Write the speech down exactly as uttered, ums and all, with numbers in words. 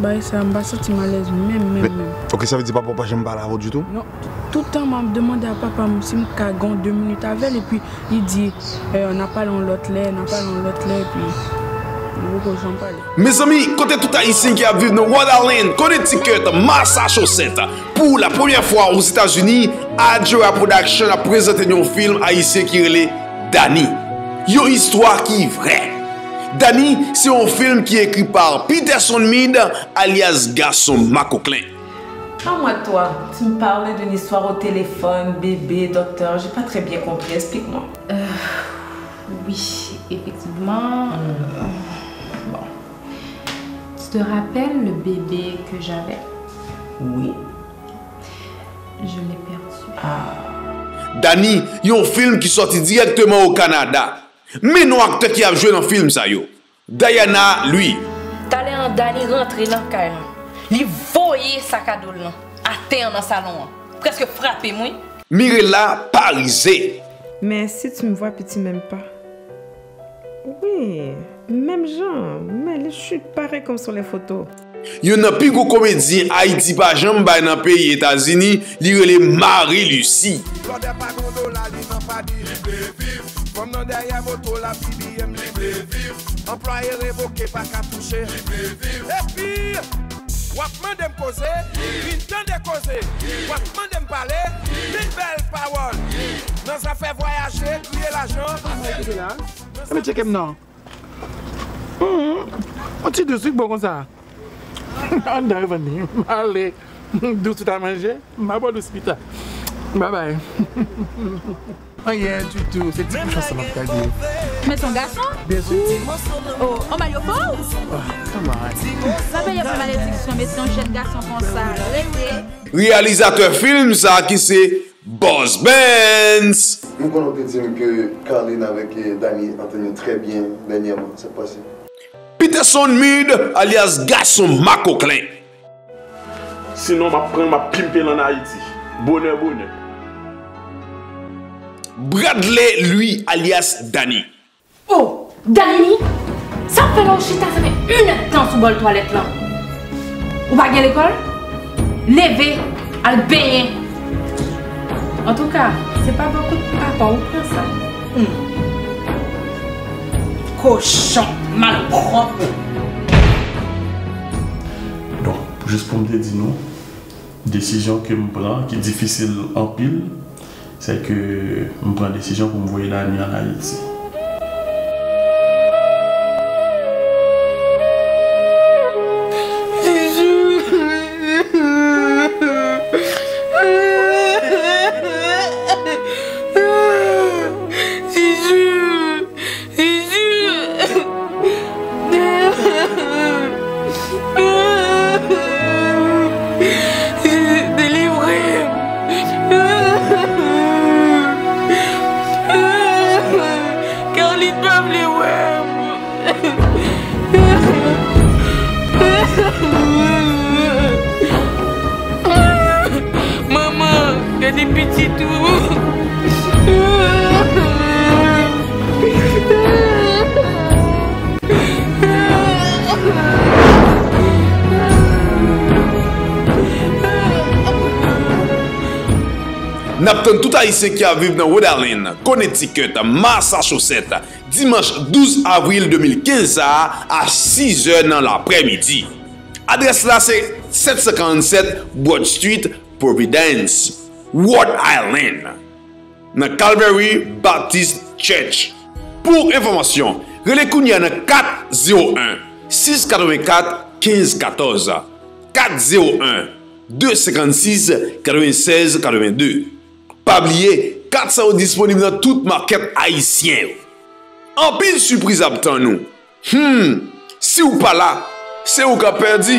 Bagay sa, m pa santi m alèz menm, menm, menm. Ok, sa vle di papa w pa janm pale avè w ditou? Non, tout tan m ap demande a papa m si m ka gen de minit avè l, epi li di, eh, n a pale yon lòt lè, n a pale yon lòt lè, epi nou poko janm pale. Mezanmi, kote tout Ayisyen ki ap viv nan Rhode Island, Connecticut, Massachusetts, pou la premyè fwa Ozetazini, Adjora Production ap prezante n yon fim ayisyen ki rele Dany. Yon istwa ki vrè. Dany se yon fim ki ekri pa Peterson Mead, alyas Gason Makoklen. Parle-moi de toi. Tu me parlais d'une histoire au téléphone, bébé, docteur, j'ai pas très bien compris. Explique-moi. Euh, oui, effectivement. Hmm. Euh, bon. Tu te rappelles le bébé que j'avais? Oui. Je l'ai perdu. Ah. Dany, yon fim ki sòti dirèkteman o Kanada. Men non aktè ki ap jwe nan fim sa yo. Diana Louis. Talè an Dany rantre nan kay lan. Li voye sakado l lan atè an nan salon an. Prèske frape m, wi. Mirella Parise. Mais si tu me vois, petit, même pas. Oui, menm jan, mais je suis pareil comme sur les photos. Youn nan pi gwo komedyen Ayiti pa janm bay nan peyi Etazini, li rele Marie Lucie. Blòdè pa gon dola, li nan padi, li vle viv. Fanm nan dèyè moto la, B B M, li vle viv. Anplwaye revoke, pa ka touche, li vle viv. Epi, w ap mande m koze, vin tande koze. W ap mande m pale, vin bèl pawòl. Nan zafè vwayaje, kriye lajan. Sa m ap kite la. Sa m tcheke m non. Mhm. On ti dous, wi, bon konsa. Anndan yo vann li. M ale. Dous ou ta manje, m a ba w dous pita. Bye bye. Anyen ditou, se ti kouch ansanm ap gade. Men se yon gason? Byen si. Oh, anba yo fò? Ah, come on. Sa peye pou malediksyon, met yon jèn gason konsa. Rete. Reyalizatè fim sa ki se Boss Benz. M konnen w te di m ke Carline avèk, eh, Dany antann yo trè byen dènyèman. Sa k pase? Peterson Mead, alyas Gason Makoklen. Sinon, m ap pran, m ap pimpe l ann Ayiti. Bonè, bonè. Bradley Louis, alyas Dany. Oh, Dany, sa w ap fè la w chita, sa fè inèdtan sou bòl twalèt lan? Ou pa gen lekòl? Leve, al benyen. Antouka, se pa bò kout papa w pran sa. Hmm. Kochon, malpwòp. Donk, jis pou m te di nou, desizyon ke m pran, ki difisil anpil, se ke m pran desizyon pou m voye Dany ann Ayiti. Delivre m. Carline pa vle wè m. Manman, gade pitit ou. N ap tann tout Ayisyen ki ap viv nan Rhode Island, Connecticut, Massachusetts, dimanch douz avril de mil kenz sa a, a sizè nan laprèmidi. Adrès la se sèt san karannsèt Broad Street, Providence, Rhode Island, nan Calvary Baptist Church. Pou enfòmasyon, rele kounye a nan kat zewo en, sis katrevenkat, kenz katòz, kat zewo en, de senkannsis, katrevennsèz, katrevenndez. Pa bliye, kat sa yo disponib nan tout makèt ayisyen yo. Anpil sipriz ap tann ou. Hmm, si w pa la, se ou k ap pèdi.